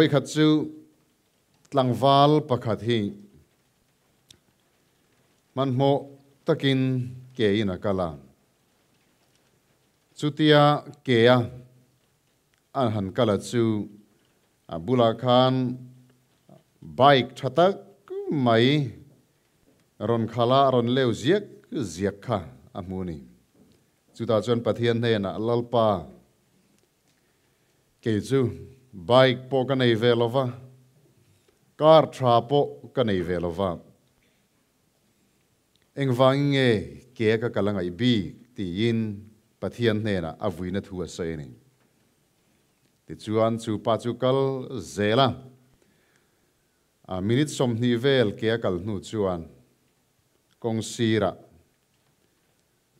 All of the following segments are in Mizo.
Vawikhat chu tlangval pakhat hi hmanhmawh takin ke in a kal a. Chutia ke a an han kal a chu a bulah khan bike tha tak mai rawn khalh a, rawn leu ziak ziak kha a hmu a ni. Chutah chuan Pathian hnenah, Lalpa, kei chu bike pawh ka nei ve lo va, car tha pawh ka nei ve lo va, engvangin nge ke ka kal a ngaih bik? tiin Pathian hnenah a vuina thu a sawi a ni. Tichuan chu pa chu kal zel a, minute 20 vel ke a kal hnu chuan kawng sirah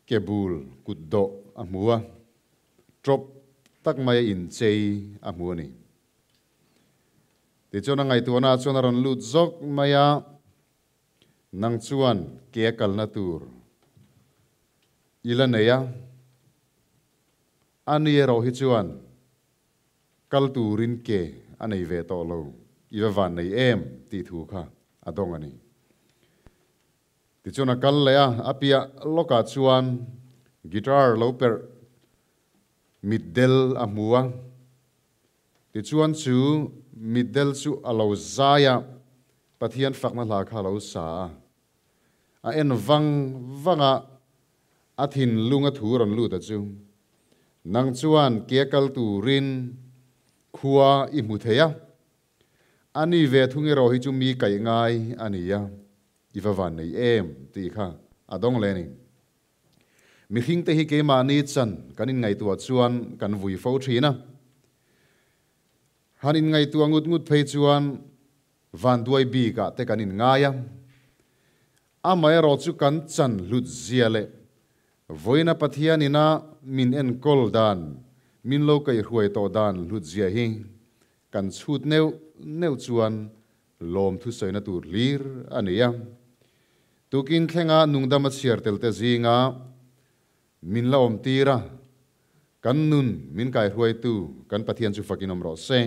Ke bul kut dawh a hmu a, trawp tak mai a inchei a hmu a ni. Tichuan a ngaihtuahna ah chuan a rawn lut zawk mai a, Nang chuan ke a kalna tur i la nei a, a ni erawh hi chuan kal turin ke a nei ve tawh lo, i va van nei em tih thu kha a dawng a ni. Tichuan a kal leh a, a piah lawkah chuan guitar lo perh mitdel a hmu a. Tichuan chu mitdel chu a lo zai a, Pathian fakna hla kha a lo sa a. A en vang vang a, a thinlung a thu rawn lut a chu, Nang chuan ke kal turin khua i hmu thei a, a ni ve thung erawh hi chu mi kaih ngai a ni a. I va van nei em tih kha a dawng leh a ni. Mihringte hi keimahni chan kan inngaihtuah chuan kan vui fo thin a. Han inngaihtuah ngut ngut phei chuan vanduai bikah te kan inngai a. Amaherawh chu kan chan hlut zia leh vawiina Pathian ina min enkawl dan, min lo kaihhruai tawh dan hlut zia hi kan chhut neuh neuh chuan Lawm thusawina tur hlir a ni a. Tukin thlenga nungdam a chhiar tel te zinga min la awm tir a, kan nun min kaihruaitu kan Pathian chu fakin awm rawh se.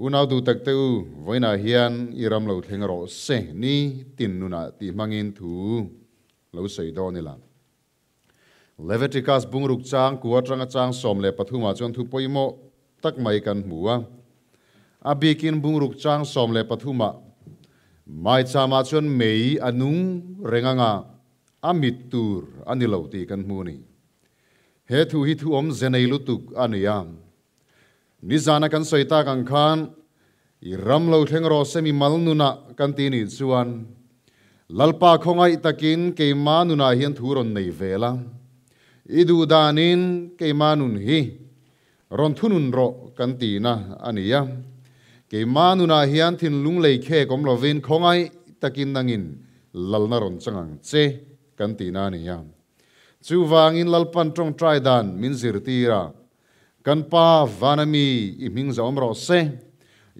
Unau duh tak te u, vawiinah hian i ram lo thleng rawh se ni tin nunah tih hmangin thu lo sawi dawn ila. Leviticus bungruk chang kua atanga chang 13 ah chuan thu pawimawh tak mai kan hmu a. A bikin bungruk chang 13 ah maicham ah chuan mei a nung reng anga a mit tur a ni lo tih kan hmu a ni. He thu hi thu awmze nei lutuk a ni a. Nizana kan sawi tak ang khan i ram lo thleng rawh se mi mal nunah kan ti nih chuan Lalpa khawngaih takin keima nunah hian thu rawn nei ve la, i duh danin keima nun hi rawn thunun rawh kan tihna a ni a. Keima nunah hian thinlung lei khek awm lovin khawngaih takin nangin lalna rawn chang ang che kan tihna a ni a. Chuvangin Lalpan tawngtai dan min zirtir a, Kan Pa vana mi i hming zawm rawh se,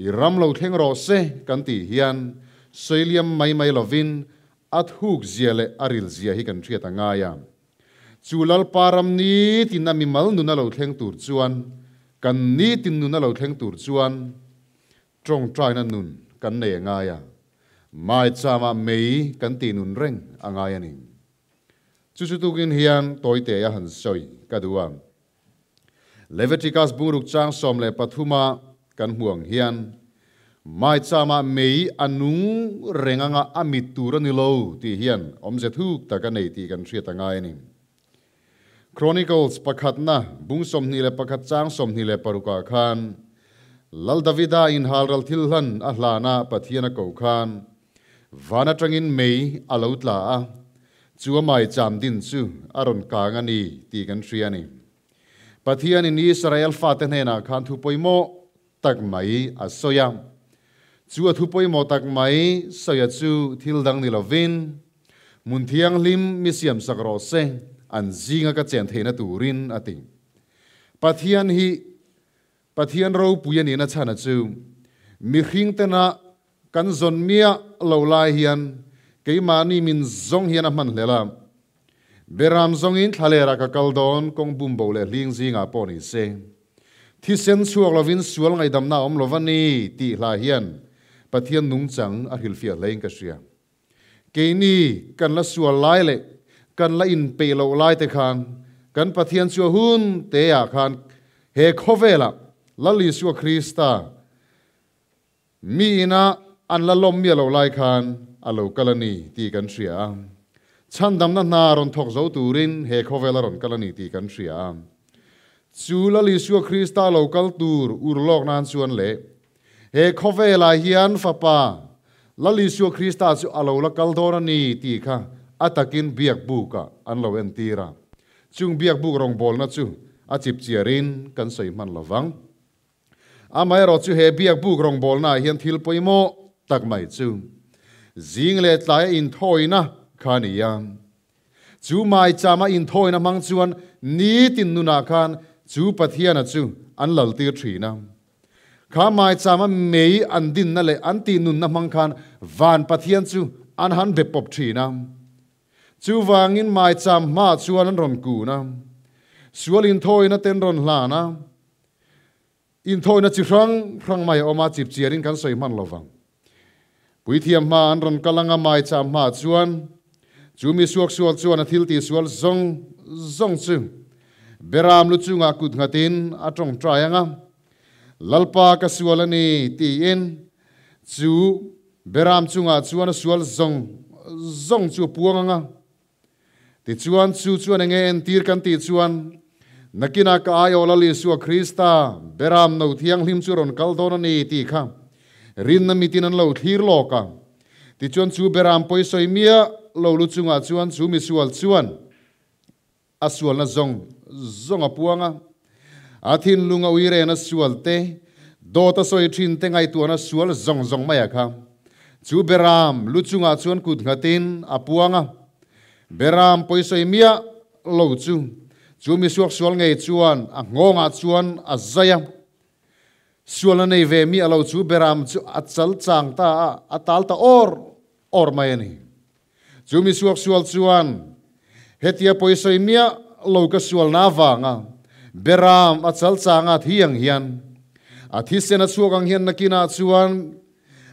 i ram lo thleng rawh se kan tih hian sawi liam mai mai lovin a thuk zia leh a ril zia hi kan hriat a ngai a. Chu Lalpa ram nitin a mimal nun a lo thleng tur chuan, kan nitin nun a lo thleng tur chuan tawngtaina nun kan nei a ngai a, maichama mei kan tih nun reng a ngai a ni. Chu chu tukin hian tawite a han sawi ka duh a. Leviticus bungruk chang 13 a kan hmu ang hian maichama mei a nung reng anga a mit tur a ni lo tih hian awmze thuk tak a nei tih kan hriat a ngai a ni. Chronicles pakhatna bung 21 chang 26 ah khan Lal Davida inhalral thil hlan a hlana Pathian a ko khan van atangin mei a lo tla a, chu a maicham din chu a rawn kang a ni tih kan hria a ni. Pathianin Israel fate hnenah khan thu pawimawh tak mai a sawi a. Chu a thu pawimawh tak mai sawi a chu thil dang ni lovin, Hmun thianghlim mi siamsak rawh se, an zinga ka chen theihna turin a ti. Pathian hi Pathian ropui a nihna chhan a chu mihring tena kan zawn miah lo lai hian keimahni min zawng hian a hman hlel a. Beram zawngin thlalera ka kal dawn kawng bum bo leh hling zingah pawh ni se. Thisen chhuak lovin sual ngaihdamna a awm lo va ni tih hla hian Pathian nungchang a hrilhfiah hlein ka hria. Keini kan la sual lai leh kan la inpeih loh lai te khan kan Pathian chu a hun teah khan he khawvelah Lal Isua Krista Mi ina an la lawm miah loh lai khan a lo kal a ni tih kan hria a. Chhandamna hna rawn thawk zo turin he khawvel a rawn kal a ni tih kan hria a. Chu Lal Isua Krista lo kal tur ur lawk nan chuan leh he khawvelah hian Fapa Lal Isua Krista chu a lo la kal dawn a ni tih kha a takin biakbukah an lo entir a. Chung biakbuk rawngbawlna chu a chipchiarin kan sawi hman lo vang. Amaherawh chu he biakbuk rawngbawlnaah hian thil pawimawh tak mai chu zing leh tlaia inthawina kha a ni a. Chu maichama inthawina hmang chuan nitin nunah khan chu Pathiana chu an laltir thin a. Kha maichama mei an dinna leh an tihnunna hmang khan van Pathian chu an han be pawp thin a. Chuvangin maicham hmaah chuan an rawn kun a, sual inthawina te an rawn hlan a. Inthawina chi hrang hrang mai a awm a, chip chiarin kan sawi hman lo vang. Puithiam hma an rawn kal anga maicham hmaah chuan chu mi suaksual chuan a thil tihsual zawng zawng chu Beram lu chungah kut nghatin a tawngtai anga, Lalpa ka sual a ni tiin chu Beram chungah chuan a sual zawng zawng chu a puang anga. Tichuan, chu chuan enge entir kan tih chuan, Nakinah ka aiawh Lal Isua Krista, Beram no thianghlim chu rawn kal dawn a ni tih kha rinna mitin an lo thlir lawk a. Tichuan, chu Beram pawisawi miah lo lu chungah chuan chu misual chuan a sualna zawng zawng a puang a. A thinlung a uirena sual te, dawt a sawi thin te ngaihtuahna sual zawng zawng mai a kha. Chu Beram lu chungah chuan kut nghatin a puang a. Beram pawisawi miah lo chu, chu mi suaksual ngei chuan a nghawngah chuan a zai a. Sualna nei ve miah lo chu Beram chu a chal chang ta a, a tal ta awr awr mai a ni. Chu mi suaksual chuan, Hetia pawisawi miah lo ka sualna avanga Beram a chal changa thi ang hian, a thisen a chhuak ang hian nakinah chuan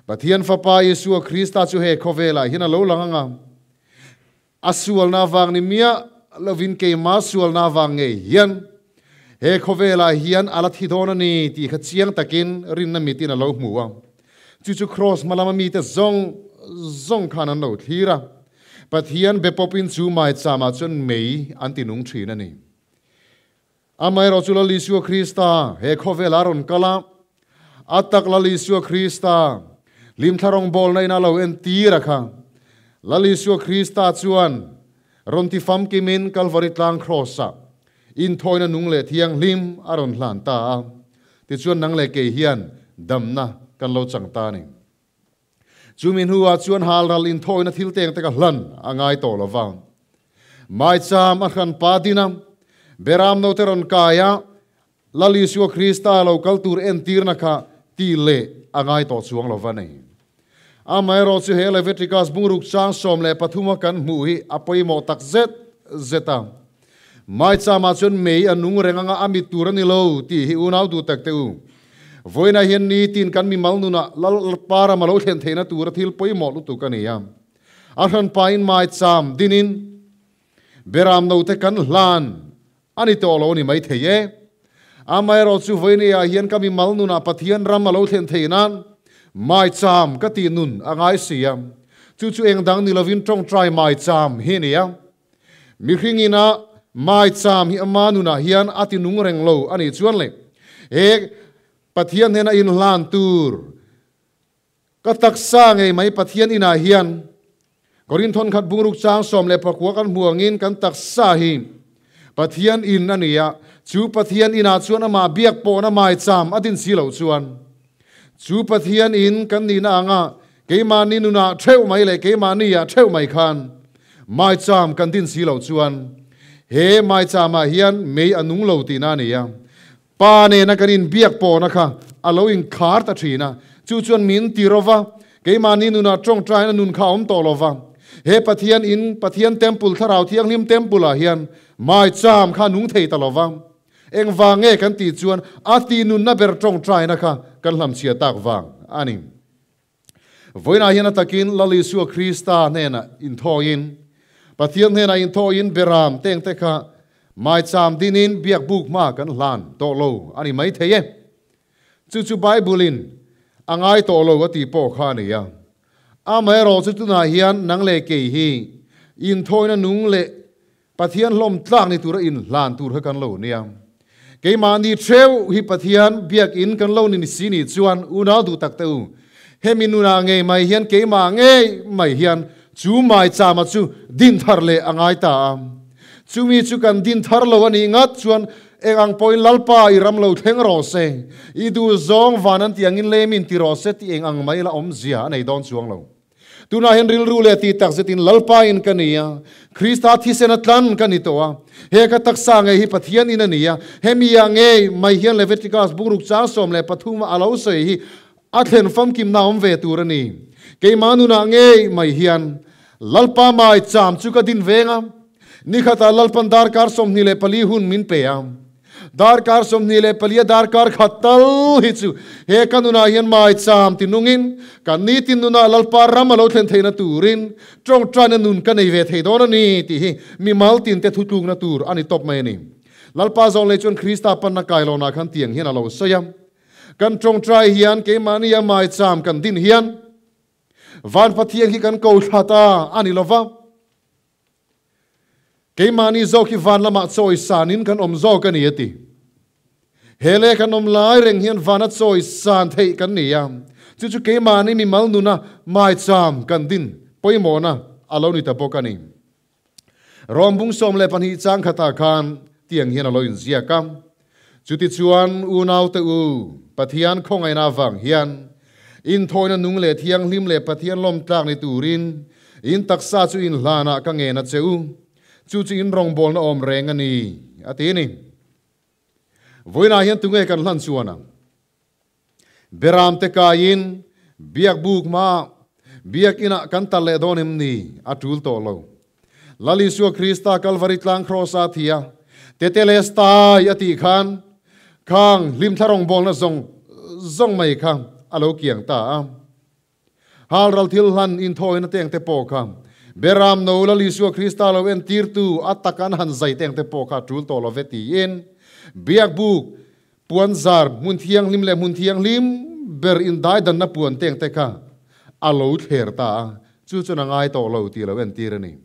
Pathian Fapa Isua Krista chu he khawvelah hian a lo lang ang a. A sualna avang ni miah lovin keimah sualna avang ngei hian he khawvelah hian a la thi dawn a ni tih kha chiang takin rinna mitin a lo hmu a. Chu chu Kraws hma lama mite zawng zawng khan an lo thlir a, Pathian be pawpin chu maicham-ah chuan mei an ti nung thin a ni. Amaherawh chu Lal Isua Krista he khawvel a rawn kal a, a tak Lal Isua Krista hlimthla rawngbawlna in a lo entir a kha. Lal Isua Krista chuan rawn ti famkimin Kalvari tlang Kraws-ah inthawina nung leh thianghlim a rawn hlan ta a. Tichuan nang leh kei hian damna kan lo chang ta a ni. Chumi hnuah chuan halral inthawina thil teng te ka hlan a ngai tawh lo va. Maicham a hran pa din a, Beram note rawn kai a, Lal Isua Krista lo kal tur entirna kha ti leh a ngai tawh chuang lo va ni. Amaherawh chu he Leviticus bungruk chang 13 a kan hmuh hi a pawimawh tak zet zet a. Maicham-ah chuan mei a nung reng anga a mit tur a ni lo tih hi unau duh tak teh u. Vawiinah hian nitin kan mimal nunah Lalpa ram a lo thlen theihna tura thil pawimawh lutuk a ni a. A hranpain maicham dinin Beram note kan hlan a ni tawh lo a ni maithei e. Amaherawh chu vawiinah hian ka mimal nunah Pathian ram a lo thlen theih nan maicham ka tih nun a ngai si a. Chu chu eng dang ni lovin tawngtai maicham hi a ni a. Mihring ina maicham hi ama nunah hian a ti nung reng lo a nih chuan le he Pathian hnena inhlan tur ka taksa ngei mai Pathian inah hian Korinthon khat bungruk chang 19 kan hmu angin kan taksa hi Pathian in a ni a, chu Pathian inah chuan amah biak pawhna maicham a din si loh chuan chu Pathian in kan nihna anga Keimahni nunah theuh mai leh keimahni ah theuh mai khan maicham kan din si loh chuan he maichamah hian mei a nung lo tihna a ni a. Pa nena kan inbiak pawhna kha a lo inkhar ta thin a, chu chuan min ti ro va, keimahni nunah tawngtaina nun kha a awm tawh lo va. He Pathian in, Pathian Temple, Thlarau Thianghlim Temple ah hian maicham kha a nung thei ta lo va. Engvang nge kan tih chuan a tih nunna ber tawngtaina kha kan hlamchhia tak vang a ni. Vawiinah hian a takin Lal Isua Krista hnenah inthawiin, Pathian hnenah inthawiin Beram tengte kha maicham dinin biak buk hma kan hlan tawh lo a ni maithei e. Chu chu Bible-in a ngai tawh lo a tih pawh kha a ni a. Amaherawh chu tunah hian nang leh kei hi inthawina nung leh Pathian hlawm tlak ni tura inhlan tur kha kan lo nia. Keimahni theuh hi Pathian biakinn kan lo ni si ni chuan unau duh tak te u, hemi nunah ngei mai hian keimah ngei mai hian chu maichama chu din thar leh a ngai ta a. Chumi chu kan din thar lo a nih ngat chuan eng ang pawhin Lalpa i ram lo thleng rawh se, i duh zawng van an tih angin lemin ti rawh se tih eng ang mai la awmzia a nei dawn chuang lo. Tunah hian rilru leh tih tak zetin Lalpa in ka ni a, Krista thisen a tlan ka ni tawh a, he ka taksa ngei hi Pathian in a ni a, hemi ah ngei mai hian Leviticus bungruk chang 13 a lo sawi hi a thlen famkimna awm ve tur a ni. Keimah nunah ngei mai hian Lalpa mai cham chu ka din veng a, nikhatah Lalpan darkar 24 hun min pe a, Darkar 24 a darkar khat tal hi chu he ka nunah hian maicham ti nungin kan nitin nunah Lalpa ram a lo thlen theihna turin tawngtaina nun ka nei ve thei dawn a ni tih hi mimal tinte thutlukna tur a ni tawp mai a ni. Lalpa zawng lei chuan Krista panna kailawnah khan tiang hian a lo sawi a, Kan tawngtai hian keimahnia maicham kan din hian Van Pathian hi kan ko thla ta a ni lova, Keimahni zawk hi van lamah chawi sanin kan awm zawk a ni, a ti. He leh kan awm lai reng hian vana chawi san theih kan ni a, chu chu keimahni mimal nuna maicham kan din pawimawhna a lo ni ta bawk a ni. Rom bung 12 chang khatah khan tiang hian a lo inziak a, Chutichuan unaute u, Pathian khawngaihna avang hian inthawina nung leh thianghlim leh Pathian lawmtlak ni turin in taksa chu inhlanah ka ngen a che u, chu chu in rawngbawlna awm reng a ni, a ti a ni. Vawiinah hian tunge kan hlan chuan ang? Beramte kaiin biakbuk hmaah biakinah kan tal leh dawn em ni? A tul tawh lo. Lal Isua Krista Kalvari tlang Kraws-a a thi a, Tetelestai a tih khan khang hlimthla rawngbawlna zawng zawng mai kha a lo kiang ta a. Halral thil hlan inthawina teng te pawh kha Beram no Lal Isua Krista lo entirtu a tak an han zai teng te pawh kha a tul tawh lo ve tiin Biakbuk puan zar hmun thianghlim leh hmun thianghlim ber indaidanna puan teng te kha a lo thler ta a, chu chuan a ngai tawh lo tih lo entir a ni.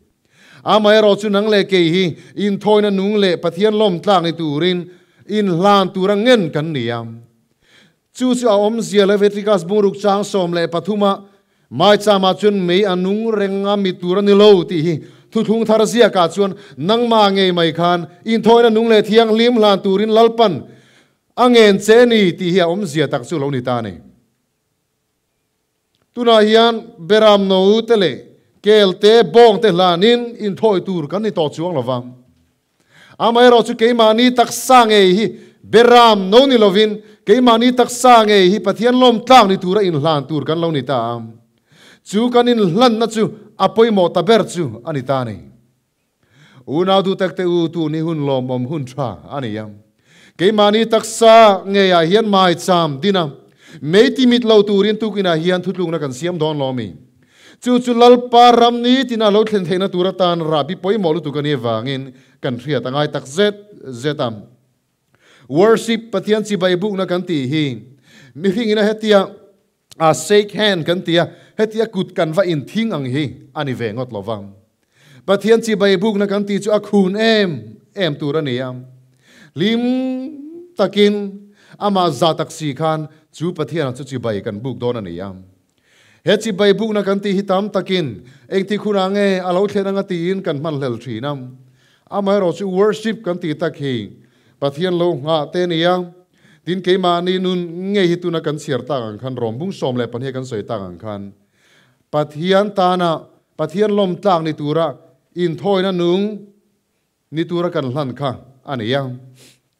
Amaherawh chu nang leh kei hi inthawina nung leh Pathian lawmtlak ni turin inhlan tura ngen kan ni a. Chu chu a awmzia Leviticus bungruk chang 13 ah maicham ah chuan mei a nung reng a mi tur a ni lo tih hi thuthlung thar ziak ah chuan nangmah ngei mai khan inthawina nung leh thianghlim hlan turin Lalpan a ngen che ni tih hi a awmzia tak chu lo ni ta a ni. Tunah hian Beram no te leh kel te bawng te hlanin inthawi tur kan ni tawh chuang lova. Amaherawh chu keimahni taksa ngei hi Beram no ni lovin keimahni taksa ngei hi Pathian lawm tlak ni tura inhlan tur kan lo ni ta a. Chu kan inhlanna chu a pawimawh ta ber chu a ni ta a ni. Unau duh tak te u, tun hi hun lawmawm hun tha a ni a. Keimahni taksa ngeiah hian maicham din a, mei ti mit lo turin tukinah hian thutlukna kan siam dawn lo mi. Chu chu Lalpa ram ni tina lo thlen theihna tur atan rahbi pawimawh lutuk a nih avangin kan hriat a ngai tak zet zet a. Worship, Pathian chibai bukna kan tih hi mihringin a hetia A shake hand kan ti a, hetia kut kan va inthing ang hi a ni ve ngawt lo va. Pathian chibai bukna kan tih chu a khun em em tur a ni a. Hlim takin amah za tak si khan chu Pathianah chu chibai kan buk dawn a ni a. He chibai bukna kan tih hi tam takin engtik hunah nge a lo thlen anga tiin kan hman hlel thin a. Amaherawh chu worship kan tih tak hi Pathian lo nghah te a ni a. Tin, keimahni nun ngei hi tuna kan chhiar tak ang khan, Rom bung 12 kan sawi tak ang khan, Pathian tana Pathian lawm tlak ni tura inthawina nung ni tura kan hlan kha a ni a.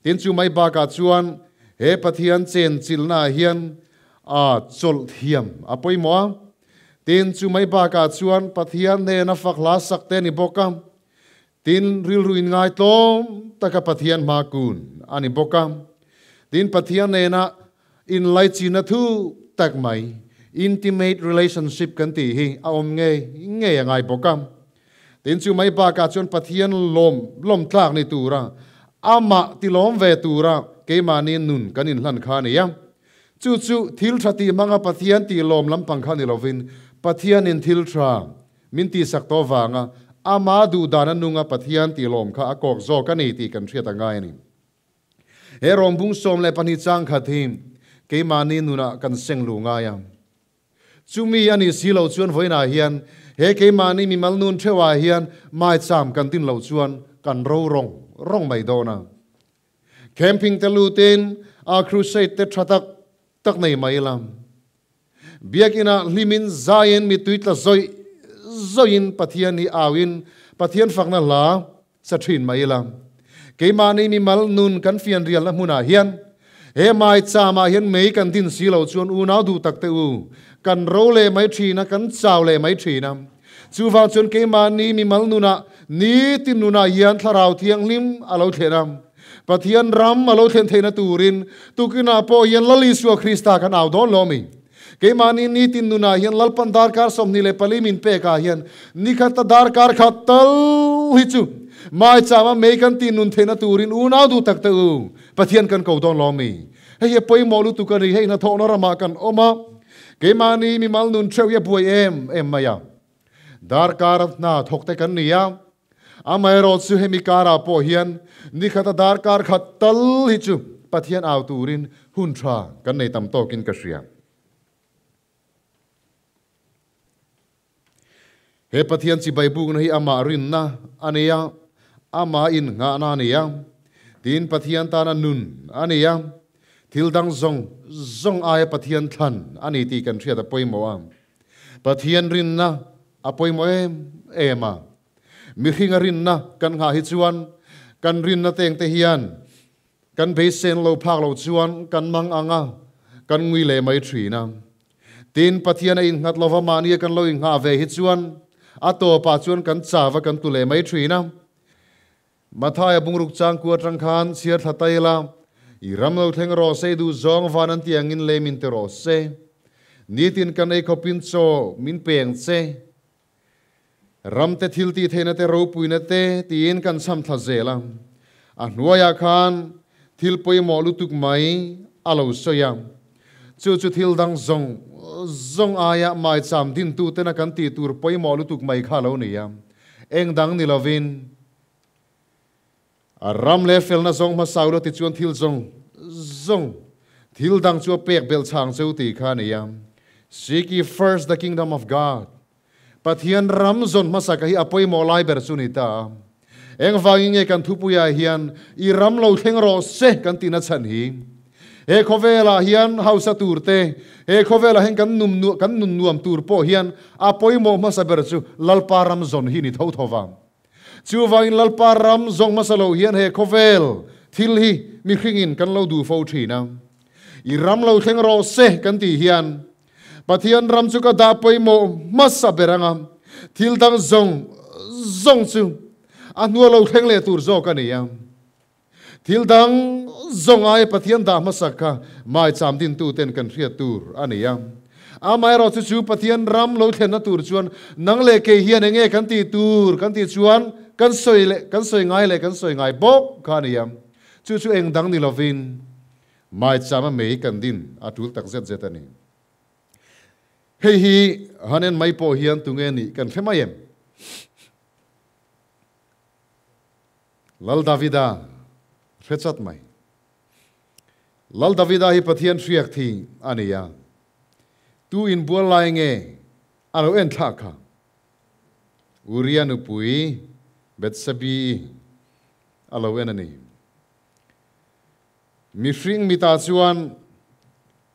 Tin, chu mai bakah chuan he Pathian chen chilhnaah hian a chawlh thiam a pawimawh a. Tin, chu mai bakah chuan Pathian hnena fak hla sak te a ni bawk a. Tin, rilru inngaitlawm taka Pathian hma kun a ni bawk a. Tin, Pathian nena inlaichinna thu tak mai, intimate relationship kan tih hi a awm ngei ngei a ngai bawk a. Tin, chu mai bakah chuan Pathian lawm lawm tlak ni tura amah tilawm ve tura keimahni nun kan inhlan kha a ni a. Chu chu thil tha tih hmanga Pathian tih lawm lampang kha ni lovin Pathianin thil tha Min tihsak tawh vanga ama duh dan a nunga Pathian tihlawm kha a kawk zawk a ni tih kan hriat a ngai a ni. He rawngbung 12 chang khat hi keimahni nunah kan seng luh ngai a. Chumi a nih si lo chuan vawiinah hian he keimahni mimal nun theuhah hian maicham kan din loh chuan kan ro rawng rawng mai dawn a. Camping te lutin a crusade te tha tak tak nei mai ila. Biakinah hlimin zaiin mittui tla zawih zawihin Pathian hi auin Pathian fakna hla sa thin mai ila. Keimahni mimal nun kan fianrialna hmunah hian he maicham-ah hian mei kan din si lo chuan unau duh tak te u, kan ro leh mai thin a, kan chau leh mai thin a. Chuvang chuan keimahni mimal nunah nitin nunah hian Thlarau Thianghlim a lo thlen a. Pathian ram a lo thlen theihna turin tukinah pawh hian Lal Isua Krista kan au dawn lo mi. Keimahni nitin nunah hian Lalpan darkar 24 min pekah hian nikhata darkar khat tal hi chu maichama mei kan tih nun theihna turin unau duh tak te u Pathian kan ko dawn lo mi. Hei hi a pawimawh lutuk a ni, hei hnathawhna ramah kan awm a, keimahni mimal nun theuh hi a buai em em mai a. Darkar hna thawk te kan ni a, Amaherawh chu hemi karah pawh hian nikhata darkar khat tal hi chu Pathian au turin hun tha kan nei tam tawkin ka hria. He Pathian chibai bukna hi amah rinna a ni a, amah innghahna a ni a, tiin Pathian tana nun a ni a, thil dang zawng zawng aia Pathian thlan a ni tih kan hriat a pawimawh a. Pathian rinna a pawimawh em em a. Mihringa rinna kan nghah hi chuan kan rinna teng te hian kan beisen lo phak lo chuan kan mang ang a, kan ngui leh mai thin a. Tin, Pathian a innghat lova mahnia kan lo inghah ve hi chuan a tawpah chuan kan chau a kan tu leh mai thin a. Mathaia bungruk changkua atang khan chhiar thla ta ila, I ram lo thleng rawh se, i duh zawng van an tih angin lei min ti rawh se. Nitin kan ei khawpin chaw min peng che. Ram te thil tih theihna te ropuina te tiin kan chham thla zel a. A hnuaiah khan thil pawimawh lutuk mai a lo sawi a. Chu chu thil dang zawng zawng aia maicham dintutena kan tih tur pawimawh lutuk mai kha a lo ni a. Eng dang ni lovin a ram leh felna zawng hmasa ula tichuan thil zawng zawng thil dang chu a pek belh chhang cheu tih kha a ni a. Seek ye first the kingdom of God. Pathian ram zawn hmasa ka hi a pawimawh lai ber chu ni ta a. Engvangin nge kan thupuiah hian i ram lo thleng rawh se kan tihna chhan hi? He khawvelah hian hausa tur te, he khawvelah hian kan num kan nun nuam tur pawh hian a pawimawh hmasa ber chu Lalpa ram zawn hi ni tho tho va. Chuvangin Lalpa ram zawng hmasa lo hian he khawvel thil hi mihringin kan lo duh fo thin a. I ram lo thleng rawh se kan tih hian Pathian ram chu ka dah pawimawh hmasa ber anga thil dang zawng zawng chu a hnua lo thleng leh tur zawk a ni a. Thil dang zawng aia Pathian dah hmasa kha maicham dintuten kan hriat tur a ni a. Amaherawhchu chu Pathian ram lo thlenna tur chuan nang leh kei hian eng nge kan tih tur kan tih chuan kan sawi leh kan sawi ngai leh kan sawi ngai bawk kha a ni a. Chu chu eng dang ni lovin maichama mei kan din a tul tak zet zet a ni. Hei hi han en mai pawh hian tunge nih kan hre mai em? Lal Davida hre chat mai. Lal Davida hi Pathian hriak thi a ni a. Tu inbual lai nge a lo en thlak kha? Uria nupui Bethsebi a lo en a ni. Mihring mitah chuan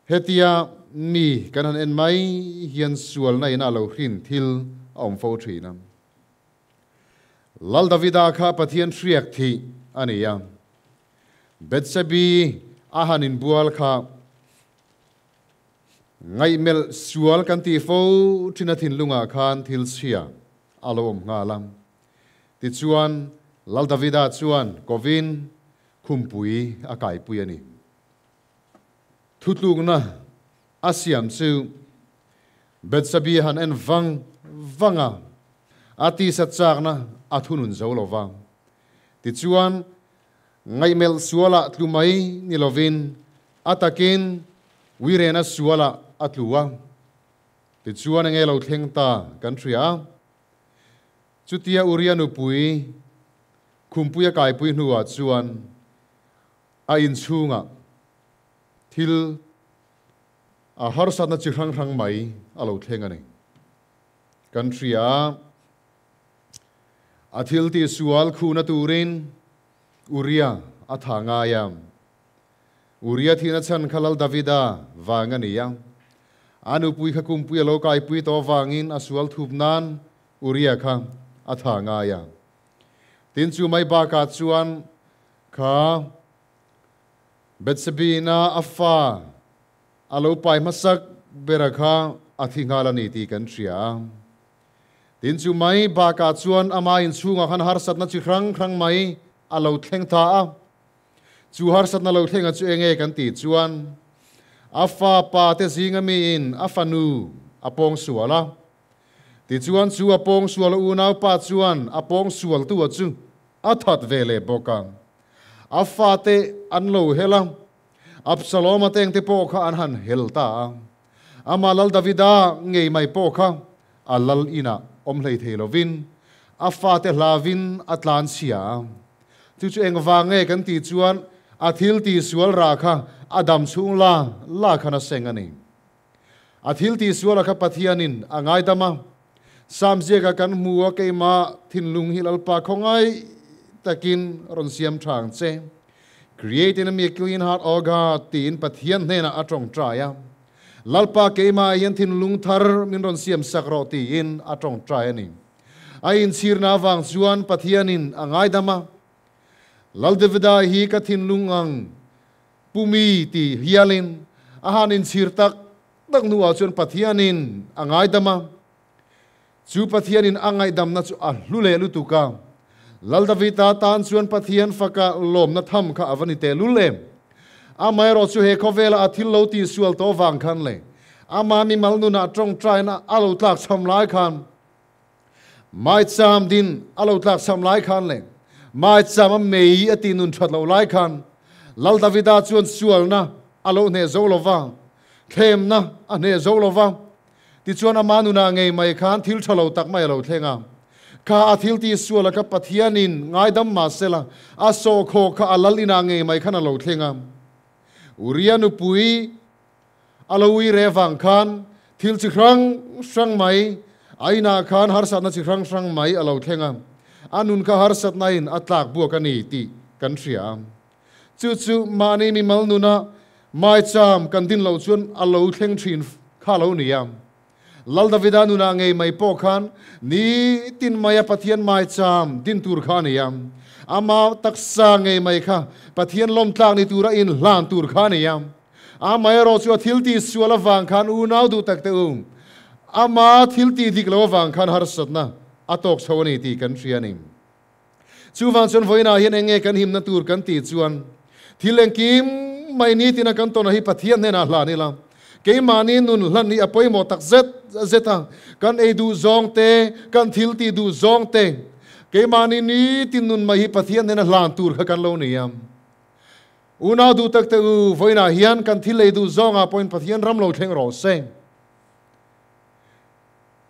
hetia mi kan han en mai hian sualna ina lo hrin thil a awm fo thin a. Lal Davida kha Pathian hriak thih a ni a. Bethsebi a han inbual kha ngaihmelh sual kan tih fo thin a thinlungah khan thil chhia a lo awm nghal a. Tichuan. Lal Davida chuan kovin khumpui a kaipui a ni. Thutlukna a siam chu Betsabi han en vang vang a, a tisa chakna a thunun zo lo va. Tichuan, ngaihmelh sualah tlu mai ni lovin a takin uirena sualah a tlu a. Tichuan enge lo thleng ta kan hria a. Chutia Uria nupui Khumpuia kaipui hnuah chuan a inchhungah thil a harsatna chi hrang hrang mai a lo thleng a ni. Kan hria a, a thil tihsual khuhna turin Uria a tha ngai a. Uria thihna chhan kha Lal Davida vang a ni a. A nupui kha kumpui a lo kaipui tawh avangin a sual thup nan Uria kha a tha ngai a. Tin chu mai bakah chuan kha Bethsabina a fa a lo pai hmasak bera kha a thi nghal a ni tih kan hria a. Tin chu mai bakah chuan ama inchhungah khan harsatna chi hrang hrang mai a lo thleng ta a. Chu harsatna lo thlenga chu enge kan tih chuan a fa pa te zinga miin a fanu a pawng sual a. Tichuan chu a pawng sual unaupa chuan a pawng sualtu a chu a that ve leh bawk a. A fate an lo hel a, Absalom-a tengte pawh kha an han hel ta a. Amah Lal Davida ngei mai pawh kha a lal inah awm hlei thei lovin a fate hlavin a tlan chhia a. Chu chu engvang nge kan tih chuan a thil tih sual rah kha a dam chhung la la khan a seng a ni. A thil tih suala kha Pathianin a ngaidam a. Sam ziaka kan hmu a keimah thinlung hi Lalpa khawngaih takin rawn siam tha ang che. Create in me a clean heart, O God, tiin Pathian hnenah a tawngtai a. Lalpa keimah hian thinlung thar min rawn siam sak rawh tiin a tawngtai a ni. A inchhirna avang chuan Pathianin a ngaidam a. Lal Davida hi ka thinlung ang pumi ti hialin a han inchhir tak tak hnuah chuan Pathianin a ngaidam a. Chu Pathianin a ngaihdamna chu a hlu leh lutuk a. Lal Davida tan chuan Pathian faka lawmna tham kha a va ni tehlul em! Amaherawh chu he khawvela a thil lo tihsual tawh vang khan leh ama mimal nunah tawngtaina a lo tlakchham lai khan maicham din a lo tlakchham lai khan leh maicham a mei a tih nun that loh lai khan Lal Davida chuan sualna a lo hneh zo lova, thlemna a hneh zo lova. Tichuan ama nunah ngei mai khan thil tha lo tak mai a lo thleng a. Kha a thil tih suala kha Pathianin ngaidam mah sela, a sawhkhawk kha a lal inah ngei mai khan a lo thleng a. Uria nupui a lo ui reh vang khan thil chi hrang hrang mai a inah khan harsatna chi hrang hrang mai a lo thleng a. A nun kha harsatnain a tlak buak a ni tih kan hria a. Chu chu mahni mimal nuna maicham kan din loh chuan a lo thleng thin kha lo ni a. Lal Davida nunah ngei mai pawh khan nitin maia Pathian maicham din tur kha a ni a. Ama taksa ngei mai kha Pathian lawmtlak ni tura inhlan tur kha a ni a. Amaherawh chu a thil tih sual avang khan unau duh tak teh u, ama thil tih dik lo avang khan harsatna a tawk chho a ni tih kan hria a ni. Chuvang chuan vawiinah hian eng nge kan himna tur kan tih chuan thil engkim mai nitina kan tawn hi Pathian hnenah hlan ila, keimahni nun hlan hi a pawimawh tak zet zet a, kan ei duh zawng te, kan thil tih duh zawng te, keimahni nitin nun mai hi Pathian hnena hlan tur kha kan lo ni a. Unau duh tak te u, vawiinah hian kan thil ei duh zawngah pawhin Pathian ram lo thleng rawh se.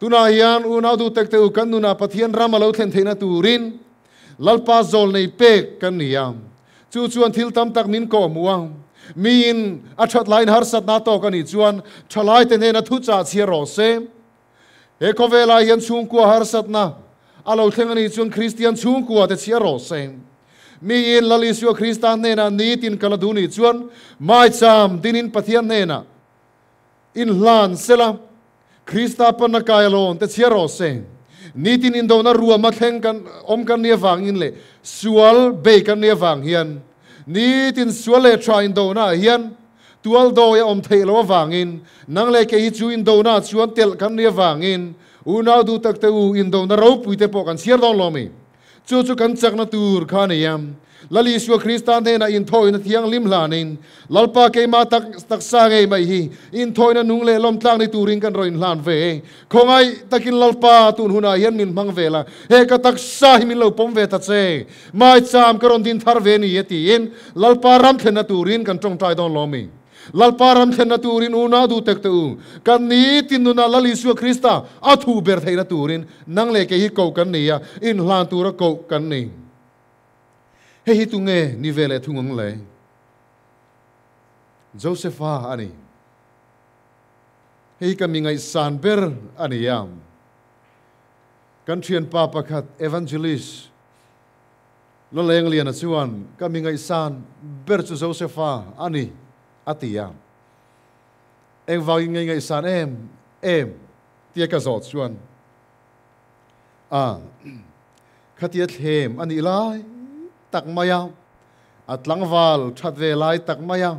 Tunah hian unau duh tek teh u, kan nunah Pathian ram a lo thlen theihna turin Lalpa zawl nei pek kan ni a. Chu chuan thil tam tak min kawhhmuh a. Miin a that laiin harsatna tawk a nih chuan thalaite hnena thuchah chhiar rawh se. He khawvelah hian chhungkua harsatna a lo thleng a nih chuan Kristian chhungkua te chhiar rawh se. Miin Lal Isua Krista hnenah nitin kal a duh nih chuan maicham dinin Pathian hnenah inhlan sela, Krista panna kai alawn te chhiar rawh se. Nitin indona ruama thleng kan awm kan nih avangin leh sual bei kan nih avang hian nitin sual leh tha indona ah hian tual dawi a awm theih loh avangin nang leh kei hi chu indona ah chuan telh kan nih avangin unau duh tak te u indona ropui te pawh kan chhiar dawn lo mi. Chu chu kan chakna tur kha a ni a. Lal Isua Krista hnenah inthawina thianghlim hlanin, Lalpa keimah tak taksa ngei mai hi inthawina nung leh lawmtlak ni turin kan rawn inhlan ve e. Khawngaih takin Lalpa tun hunah hian min hmang ve la, he ka taksa hi min lo pawm ve ta che. Maicham ka rawn din thar ve ni e tiin Lalpa ram thlenna turin kan tawngtai dawn lo mi. Lalpa ram thlenna turin unau duh tek teh u. Kan nitin nunah Lal Isua Krista a thu ber theihna turin nang leh kei hi koh kan ni a, inhlan tura koh kan ni. Hei hi tunge ni ve leh thung ang le? Josepha a ni. Hei hi ka mi ngaihsan ber a ni a. Kan thianpa pakhat Evangelist Lalengliana chuan ka mi ngaihsan ber chu Josepha a ni a ti a. Engvangin nge ngaihsan em em tia ka zawh chuan a khatia thlem a nih lai tak mai a, a tlangval that ve lai tak mai a,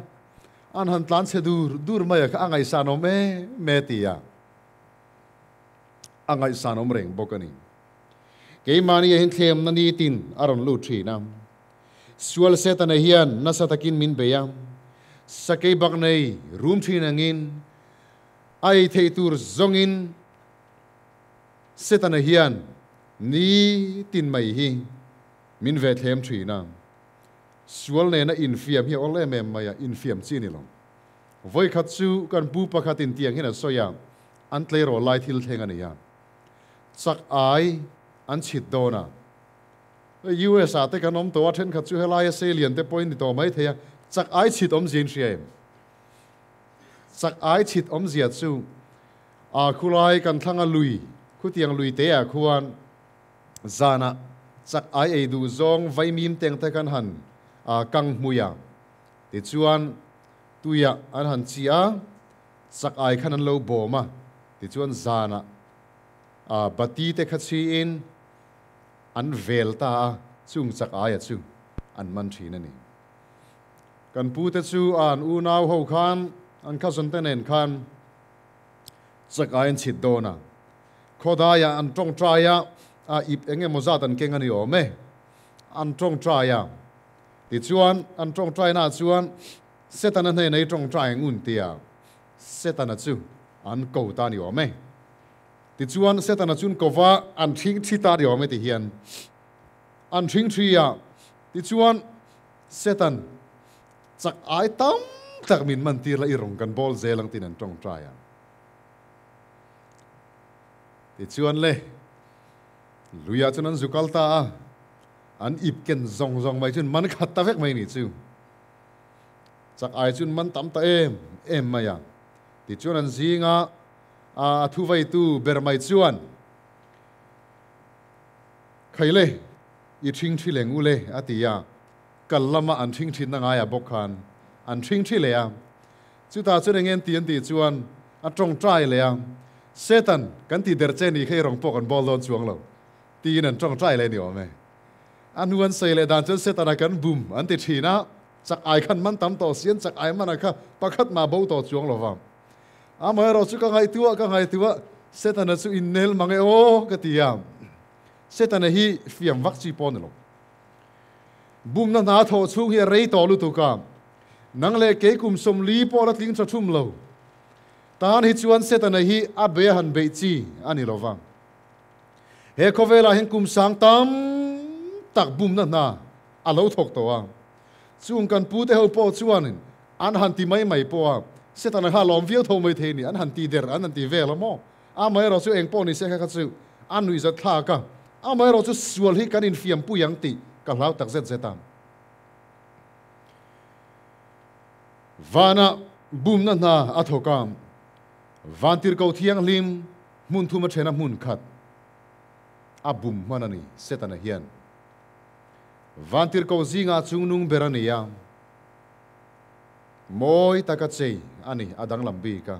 an han tlan chhe dur dur mai a kha a ngaihsan awm em e ti a, a ngaihsan awm reng bawk a ni. Keimahni ah hian thlemna nitin a rawn lut thin a. Sual Setana hian nasa takin min bei a, sakei bak nei rum thin angin a ei theih tur zawngin Setana hian nitin mai hi min ve thlem thin a. Sual nena infiam hi a awl em em mai a, infiam chi a ni lo. Vawikhat chu kan pu pakhatin tiang hian a sawi a, an tleirawl lai thil thleng a ni a. Chak ai an chhit dawn a. US ah te kan awm tawh a, thenkhat chu helaia sei lian te pawhin ni tawh mai thei a, chak ai chhit awmzia in hria em? Chak ai chhit awmzia chu a khulai kan thlang a lui, khutiang lui te ah khuan zanah chak ai ei duh zawng vaimim teng te kan han kang hmui a, tichuan tuiah an han chi a, Chak ai khan an lo bawm a, tichuan zanah bati te kha chhiin an vel ta a, chung chak aia chu an man thin a ni. Kan pu te chu an unau ho khan an cousin te nen khan chak ai an chhit dawn a, khawdaiah an tawngtai a, a ip eng emaw zat an keng a ni awm e, an tawngtai a, tichuan an tawngtainaah chuan Setana hnena i tawngtai ang un tia Setana chu an ko ta ni awm e. Tichuan Setana chun kova an thing thi ta ni awm e ti hian an thing thi a. Tichuan Setan chak ai tam tak min man tir la i rawng kan bawl zel ang tin an tawngtai a. Tichuan le luiah chuan an zu kal ta a, an ip ken zawng zawng mai chuan man khat ta vek mai ni chu. Chak ai chuan man tam ta em em mai a. Tichuan an zinga a thuveitu ber mai chuan, Khaile, i ṭhing ṭhi leng u le, a ti a. Kal lama an ṭhing ṭhinna ngaiah bawk khan an ṭhing ṭhi leh a. Chutah chuan eng nge an ti an tih chuan a ṭawngṭai leh a, Satan, kan ti der che ni kha i rawng pawh kan bawl dawn chuang lo, tiin an ṭawngṭai leh ni awm e. A hnu an sawi leh dan chuan Setana kan bum an ti thin a, chak ai khan man tam tawh si an chak ai man a kha pakhat mah bo tawh chuang lo va. Amaherawh chu ka ngaihtuah ka ngaihtuah Setana chu innel mang e aw ka ti a, Setana hi fiam vak chi pawh a ni lo. Bumna hna thawh chhung hi a rei tawh lutuk a, nang leh kei kum 40 pawh la tling tha thum lo. Tan hi chuan Setana hi a be a han beih chi a ni lo va. He khawvelah hian kum sang tam tak bumna hna a lo thawk tawh a. Chung kan pute ho pawh chuanin an han ti mai mai pawh a, Setana kha lawm viau tho mai thei ni, an han ti der, an han ti vel a maw? Amaherawh chu eng pawh ni se kha kha chu a nuihzat thlak a, amaherawh chu sual hi kan infiampui ang tih ka hlau tak zet zet a. Vanah bumna hna a thawk a, Vantirhkoh Thianghlim Hmun thum a then a hmun khat a bum hman a ni, Setana hian. Vantirhkoh zingah chungnung ber a ni a, mawi taka chei a ni, a danglam bik a.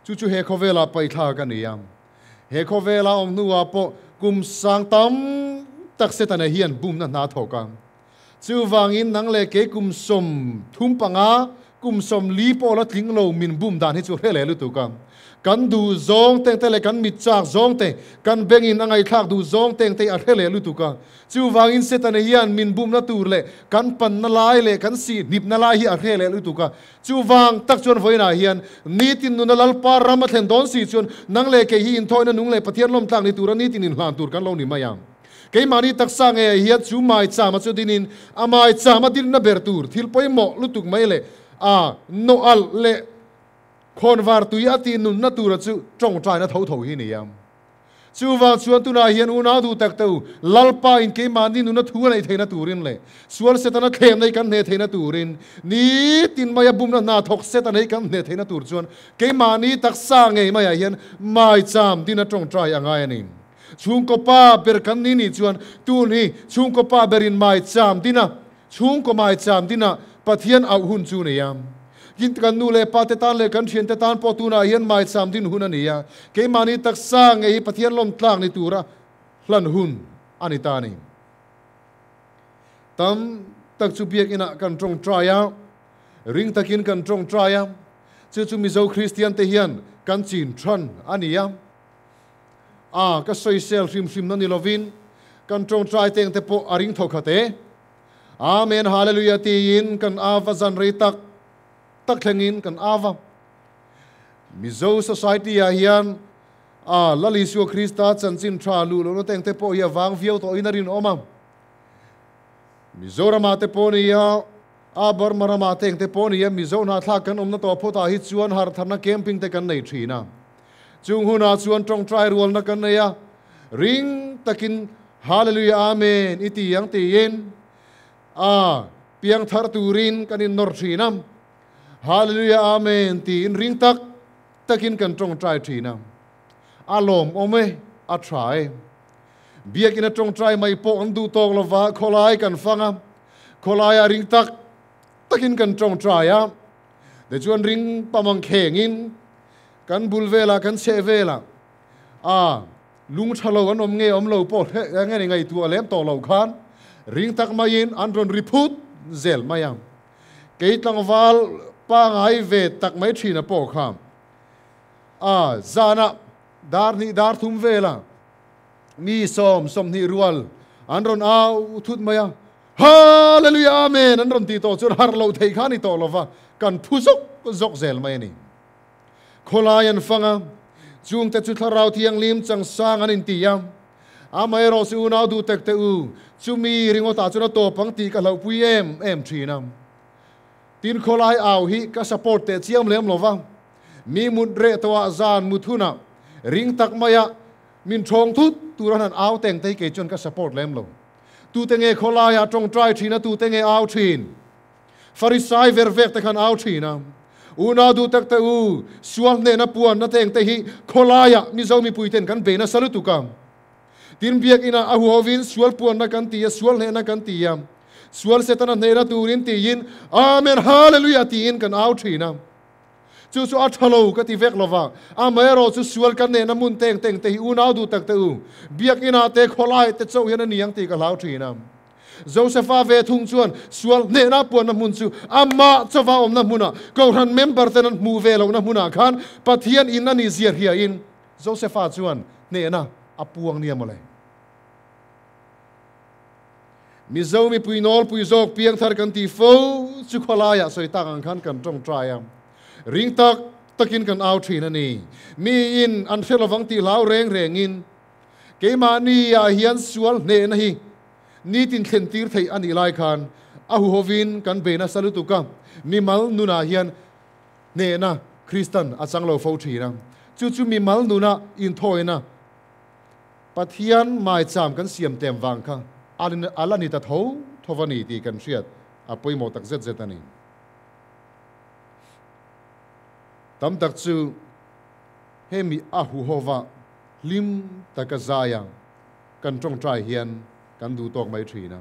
Chu chu he khawvelah paihthlak a ni a. He khawvela awm hnuah pawh kum sang tam tak Setana hian bumna hna thawk a. Chuvangin nang leh kei kum 35, kum 40 pawh la tling lo min bum dan hi chu hre leh lutuk a. Kan duh zawng teng te leh kan mit chak zawng te, kan bengin a ngaihthlak duh zawng teng te hi a hre leh lutuk a. Chuvangin Setana hian min bumna tur leh kan panna lai leh kan sihhnipna lai hi a hre leh lutuk a. Chuvang tak chuan vawiinah hian nitin nuna Lalpa ram a thlen dawn si chuan nang leh kei hi inthawina nung leh Pathian lawmtlak ni tura nitin inhlan tur kan lo ni mai ang. Keimahni taksa ngeiah hian chu maichama chu dinin a maichama dinna ber tur thil pawimawh lutuk mai leh a nawh alh leh Khawnvar tui a tih nunna tura chu tawngtaina tho tho hi ni a. Chuvang chuan tunah hian unau duh tak te u, Lalpa in keimahni nuna thu a neih theihna turin leh sual Setana thlemna hi kan hneh theihna turin, nitin maia bumna hna thawk Setana hi kan hneh theihna tur chuan keimahni taksa ngei maiah hian maicham dina tawngtai a ngai a ni. Chhungkaw pa ber kan ni nih chuan tun hi chhungkaw pa berin maicham dina Chhungkaw maicham dinah Pathian auh hun chu nei a. Tin, kan nu leh pa te tan leh kan thiante tan pawh tunah hian maicham din hun a ni a. Keimahni taksa ngei hi Pathian lawmtlak ni tura hlan hun a ni ta a ni. Tam tak chu biakinah kan tawngtai a, ring takin kan tawngtai a, chu chu Mizo Kristian te hian kan chin than a ni a. A, ka sawisel hrim hrim na ni lovin kan tawngtai teng te pawh a ring tho khat e. Amen Hallelujah tiin kan ava zan rei tak tak thlengin kan ava. Mizo society ah hian a Lal Isua Krista chanchin tha luh lohna teng te pawh hi a vang viau tawhin a rinawm a. Mizoramah te pawh nia a Burma ramah teng te pawh nia Mizo hnahthlak kan awmna tawh phawtah hi chuan harhtharna camping te kan nei thin a. Chung hunah chuan tawngtai rualna kan nei a, ring takin Hallelujah Amen i ti ang tiin a piang thar turin kan innawr thin a, Hallelujah Amen tiin ring tak takin kan tawngtai thin a. A lawmawm e, a tha e. Biakina tawngtai mai pawh an duh tawk lova khawlai kan fang a, khawlaiah ring tak takin kan tawngtai a, tichuan ring pamang khengin Kan bul velah, kan chheh velah a lung tha lo an awm nge awm lo pawh hre nge ni ngaihtuah lem tawh lo khan ring tak maiin an rawn ri phut zel mai a. Kei tlangval pangai ve tak mai thina pawh kha a zanah dar hnih dar thum velah mi sawm sawmhnih rual an rawn au thut mai a, Hallelujah Amen an rawn ti tawh chuan harh loh theih kha a ni tawh lova, kan phu zawk zawk zel mai a ni. Khawlai an fang a, chungte chu Thlarau Thianghlim changsang an inti a. Amaherawh chu unau duh tek teh u, chumi ringawtah chuan a tawp ang tih ka hlauhpui em em thin a. Tin khawlai au hi ka support teh chiam lem lo va, mi mut reh tawhah zan mut hunah ring tak maia min thawng thut tur an han au teng te hi kei chuan ka support lem lo. Tute nge khawlaiah tawngtai thin a, tute nge au thin? Farisai ver vek te khan au thin a, Unau duh tak te u, sual hnehna puanna te engte hi khawlaiah Mizo mipuiten kan bei nasa lutuk a. Tin, biakinah a huhovin sual puanna kan ti a, sual hnehna kan ti a, sual Setana hnehna turin tiin Amen Hallelujah tiin kan au thin a. Chu chu a tha lo ka ti vek lova, amaherawh chu sual kan hnehna hmun te engte engte hi unau duh tak te u, biakinah te khawlaiah te chauh hian a ni ang tih ka hlau thin a. Josefa ve thung chuan sual hnehna puanna hmun chu amah chauva awmna hmunah, Kohhran member ten an hmuh ve lohna hmunah khan Pathian in a nih zia hriain Josefa chuan hnehna a puang nia mawle. Mizo mipui nawlpui zawk piangthar kan ti fo chu khawlaiah sawi tak ang khan kan tawngtai a, ring tak takin kan au thin a ni. Miin an hre lovang tih hlau reng rengin Keimahni ah hian sual hnehna hi nitin thlen tir theih a nih lai khan a huhovin kan bei nasa lutuk a, mimal nunah hian hnehna Kristan a chang lo fo thin a. Chu chu mimal nuna inthawina Pathian maicham kan siam tem vang kha a la ni ta tho tho a ni tih kan hriat a pawimawh tak zet zet a ni. Tam tak chu hemi a huhova Hlim taka zaia kan tawngtai hian kan duh tawk mai thin a.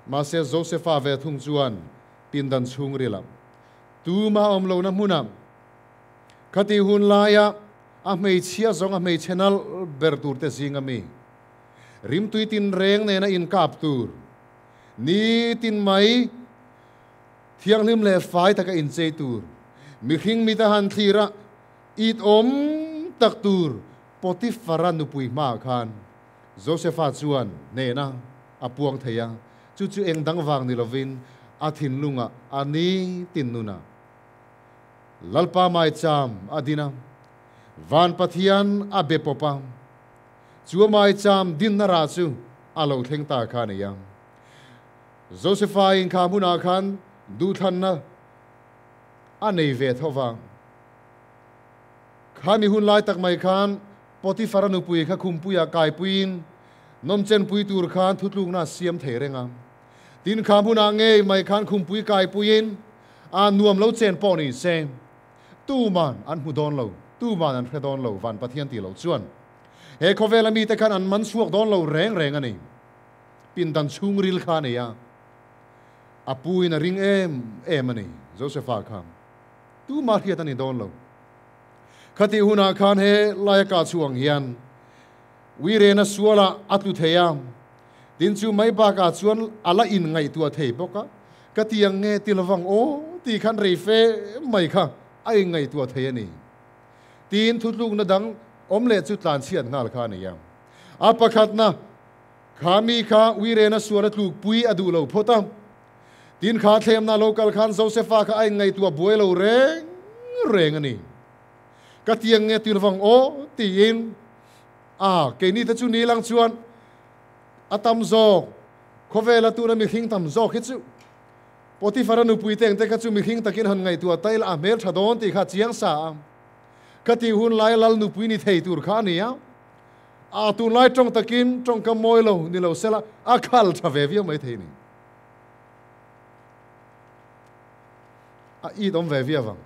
Mahse Josefa ve thung chuan pindan chhungril ah tuma awm lohna hmunah khati hun laia a hmeichhia zawng a hmeichhe nalh ber tur te zinga mi rimtui tinreng nena inkap tur nitin mai thianghlim leh fai taka inchei tur mihring mita han thlir a it awm tak tur Potifara nupui hmaah khan Josefa chuan hnehna a puang thei a, chu chu eng dang vang ni lovin a thinlungah a ni tin nunah Lalpa maicham a din a, Van Pathian a be pawp a, chu a maicham dinna rah chu a lo thleng ta kha a ni a. Josefa inkha hmunah khan duhthlanna a nei ve tho va. Khami hun lai tak mai khan Potifara nupui kha khumpuiah kaipuiin nawmchenpui tur khan thutlukna a siam thei reng a. Tin, kha hmunah ngei mai khan khumpui kaipuiin a nuam lo chen pawh ni se, tuman an hmu dawn lo, tuman an hre dawn lo, Van Pathian tih loh chuan he khawvela mite khan an man chhuak dawn lo reng reng a ni. Pindan chhungril kha a nei a, a puin a ring em em a ni, Josefa kha. Tumah hriat a ni dawn lo. Khatih hunah khan he laia kah chhuang hian Uirena sualah a tlu thei a, tin chu mai bakah chuan a la inngaihtuah thei bawk a, ka ti ang nge ti lovang aw tih khan rei fe mai kha a inngaihtuah thei a ni. Tiin thutlukna dang awm leh chu tlanchhiat nghal kha a ni a. A pakhatna, kha mi kha Uirena suala tlukpui a duh lo phawt a. Tin kha thlemna lo kal khan Josefa kha a inngaihtuah buai lo reng reng a ni. Ka tiang nge tir vang aw tiin a keini te chu ni lang chuan a tam zawk khawvela tuna mihring tam zawk hi chu Potifara nupui te engte kha chu mihring takin han ngaihtuah ta ila a hmel tha dawn tih kha chiang sa a. Ka tih hun laia lal nupui ni thei tur kha a ni a. A tunlai tawng takin tawngkam mawi lo ni lo sela a khal tha ve viau mai thei a ni. A it awm ve viau ang.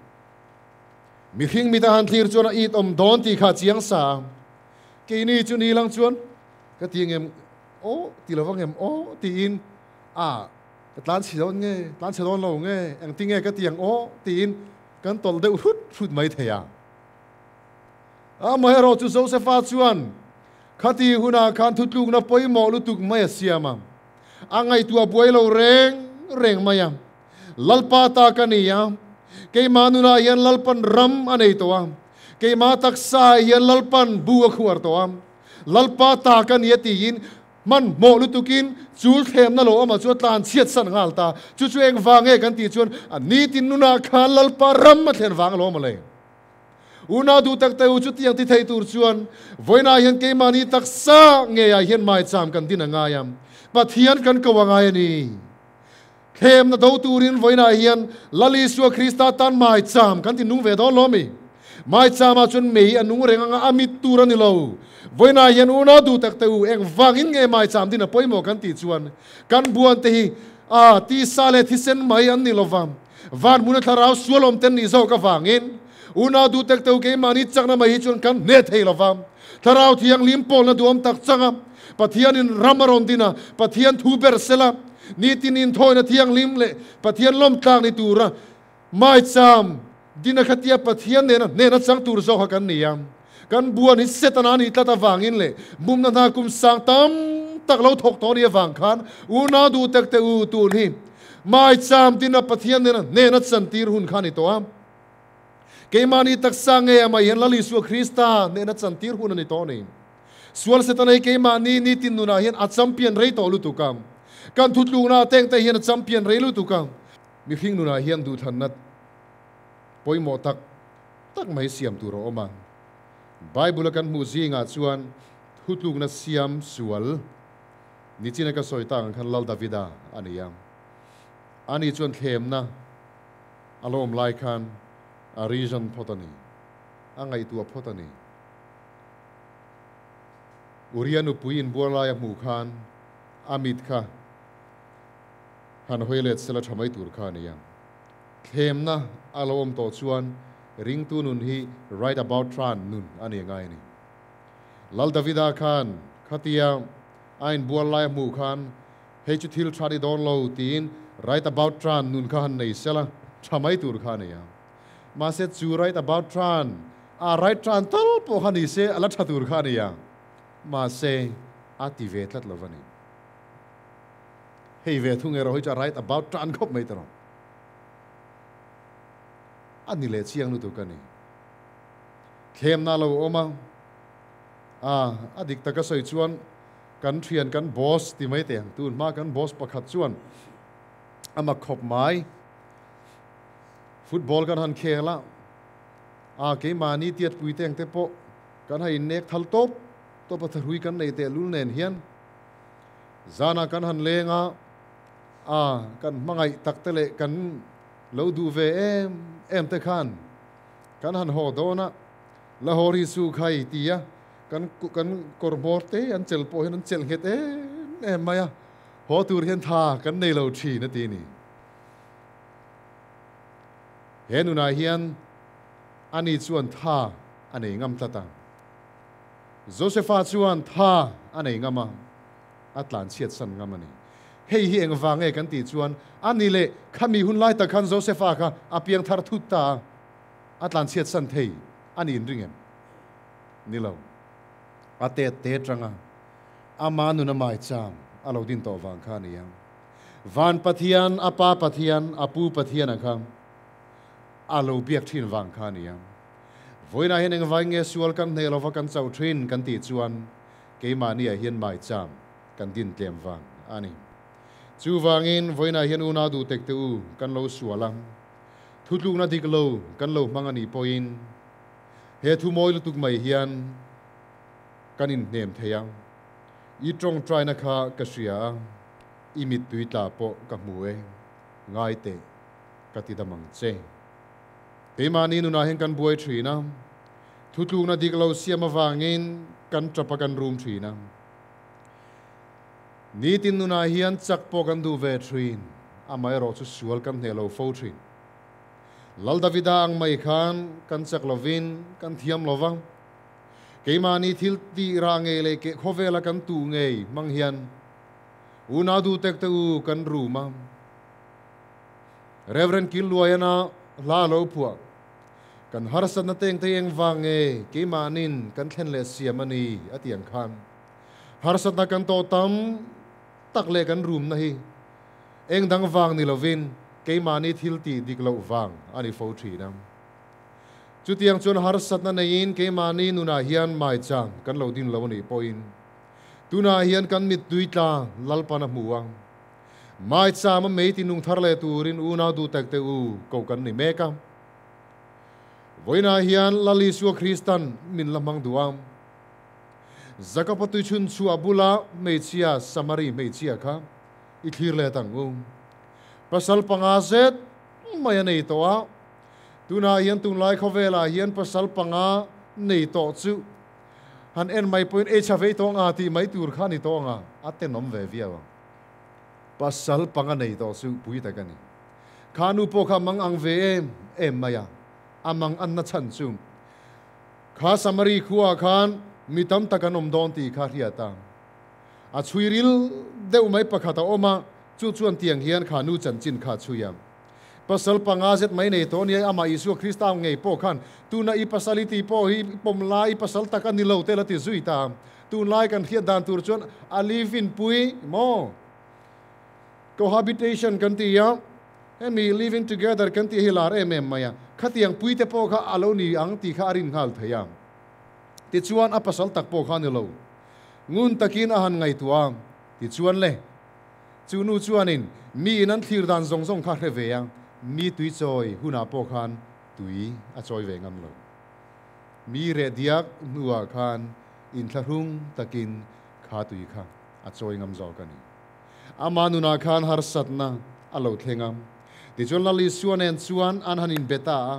Mihring mita han thlir chuan a it awm dawn tih kha chiang sa a. Keini chu ni lang chuan ka ti ngem aw ti lo va ngem aw tiin a ka tlan chhe dawn nge tlan chhe dawn lo nge engtin nge ka ti ang aw tiin kan tawlh deuh hrut hrut mai thei a. Amaherawh chu Josefa chuan khati hunah khan thutlukna pawimawh lutuk mai a siam a, a ngaihtuah buai lo reng reng mai a. Lalpa ta ka ni a, keimah nunah hian Lalpan ram a nei tawh a, keimah taksaah hian Lalpan bu a khuar tawh a, Lalpa ta ka ni a tiin Hmanhmawh lutukin chul thlemna lo awmah chuan tlan chhiat san nghal ta. Chu chu eng vang nge kan tih chuan a nitin nunah khan Lalpa ram a thlen vang alawm mawle. Unau duh tak te u chutiang ti thei tur chuan vawiinah hian keimahni taksa ngeiah hian maicham kan din a ngai a, Pathian kan ko a ngai a ni. Thlemna do turin vawiinah hian Lal Isua Krista tan maicham kan ti nung ve dawn lo mi? Maichamah chuan mei a nung reng anga a mit tur a ni lo. Vawiinah hian unau duh tak te u, engvangin nge maicham din a pawimawh kan tih chuan kan buan te hi a tisa leh thisen mai an ni lova, van hmuna thlarau sual awm ten nih zawk avangin unau duh tak te u keimahni chakna mai hi chuan kan hneh thei lova. Thlarau Thianghlim pawlna duhawm tak changa Pathianin ram a rawn din a, Pathian thu ber sela nitin inthawina thianghlim leh Pathian lawmtlak ni tura maicham dina khatia Pathian nena hnena chang tur zawk kha kan ni a. Kan buan hi Setana nih tlat avangin leh bumna hna kum sang tam tak lo thawk tawh ni avang khan unau duh tak te u tun hi maicham dina Pathian nena hnena chantir hun kha ni tawh a. Keimahni taksa ngei amah hian Lal Isua Krista hnehna chantir hun a ni tawh a ni. Sual Setana hi keimahni nitin nunah hian a champion rei tawh lutuk a. Kan thutlukna atengte hian a champion rei lutuk a. Mihring nunah hian duhthlanna pawimawh tak tak mai siam tur a awm a. Bible-a kan hmuh zingah chuan thutlukna siam sual nichina ka sawi tak ang khan Lal Davida a ni a. Ani chuan thlemna A lawm lai khan a reason phawt a ni. A ngaihtuah phawt a ni. Uria nupui inbual lai a hmuh khan a mit kha han hawi let sela tha mai tur kha a ni a. Thlemna a lo awm tawh chuan ringtu nun hi right about turn nun a ni ngai a ni. Lal Davida khan khatia a inbual lai a hmuh khan Hei chu thil tha ni dawn lo tiin right about turn nun kha han nei sela tha mai tur kha a nei a. Mahse chu right about turn a right turn tal pawh kha ni se a la tha tur kha a nei a. Mahse a ti ve tlat lo va ni. Hei ve thung erawh hi chu a right about turn khawp mai ta rawh. A ni leh chiang lutuk a ni. Thlemna a lo awm a, a a dik taka sawi chuan kan thian kan boss ti mai teh ang, tun hma kan boss pakhat chuan a mak khawp mai. Football kan han khel a, a keimahni tiatpui te ang te pawh kan han innek thal tawp tawp a, thahrui kan nei tehlul nen hian zanah kan han leng a, a kan hmangaih tak te leh kan lo duh ve em em te khan kan han haw dawn a, la haw ri su khai ti a, kan kan kawr hmawr te an chelh pawh hian an chelh nghet em em mai a, haw tur hian tha kan nei lo thin a ti a ni. He nunah hian ani chuan tha a nei ngam tlat a. Josefa chuan tha a nei ngam a, a tlanchhiat san ngam a ni. Hei hi engvang nge kan tih chuan a ni leh khami hun lai tak khan Josefa kha a piang thar thut ta a, a tlanchhiat san thei a ni inring em? Ni lo. A tet te tanga ama nun a maicham a lo din tawh vang kha a ni ang. Van Pathian, a Pa Pathian, a Pu Pathian a kha a lo biak thin vang kha a ni ang. Vawiinah hian engvai nge sual kan hneh lova kan chauh thin kan tih chuan keimahniah hian maicham kan din tlem vang a ni. Chuvangin vawiinah hian unau duh tek te u kan lo sual a, thutlukna dik lo kan lo hmang a nih pawhin he thu mawi lutuk mai hian kan inhnem thei a, i tawngtaina kha ka hria a, i mittui tla pawh ka hmu e, ngai teh ka ti dam ang che. Keimahni nunah hian kan buai thin a, thutlukna dik lo siam avangin kan tap a kan rum thin a. Nitin nunah hian chak pawh kan duh ve thin, amaherawh chu sual kan hneh lo fo thin. Lal Davida ang mai khan kan chak lovin kan thiam lo va, keimahni thil tih rah ngei leh keh khawvela kan tuh ngei hmang hian unau duh tek te u kan rum a. Rev. Killuaiana hla a lo phuah, Kan harsatna teng te engvang nge keimahnin kan thlen leh siam a ni a ti ang khan. Harsatna kan tawh tam tak leh kan rumna hi eng dang vang ni lovin keimahni thil tih dik loh vang a ni fo thin a. Chutiang chuan harsatna neiin keimahni nunah hian maichang kan lo din lo a nih pawhin tunah hian kan mittui tla Lalpan a hmu a. Maicham a mei tinung thar leh turin unau duh tak te u ko kan ni mek a. Vawiinah hian Lal Isua Kristan min la hmang duh a. Jakob-a tuichhun chhuah bula hmeichhia Samari hmeichhia kha i thlir let ang u. Pasal panga zet mai a nei tawh a, tunah hian tunlai khawvelah hian pasal panga nei tawh chu han en mai pawhin ei tha vei tawh anga tih mai tur kha a ni tawh anga, a tenawm ve viau ang. Pasal panga nei tawh chu pui tak a ni. Kha nu pawh kha mang ang ve em em mai a, a mang anna chhan chu. Kha Samari khuaah khan mi tam tak an awm dawn tih kha hriat a. A chhui ril deuh mai pakhat a awm a, chu chuan tiang hian kha nu chanchin kha a chhui a. Pasal panga zet mai nei tawh nia, amah Isua Krista ngei pawh khan tuna i pasal i tih pawh hi i pawm lai, i pasal tak a ni lo tel a ti zui ta. Tunlai kan hriat dan tur chuan a live-in pui maw? Cohabitation kan ti a. Hemi living together kan tih hi lar em em mai a, khatiang pui te pawh kha a lo ni ang tih kha a rin nghal thei a. Tichuan a pasal tak pawh kha a ni lo. Ngun takin a han ngaihtuah a, tichuan le, chu nu chuanin mi in an thlir dan zawng zawng kha hre ve a, mi tui chawi hunah pawh khan tui a chawi ve ngam lo. Mi reh diak hnuah khan inthlahrung takin kha tui kha a chawi ngam zawk a ni. Ama nunah khan harsatna a lo thleng a. Tichuan Lal Isua nen chuan an han inbe ta a.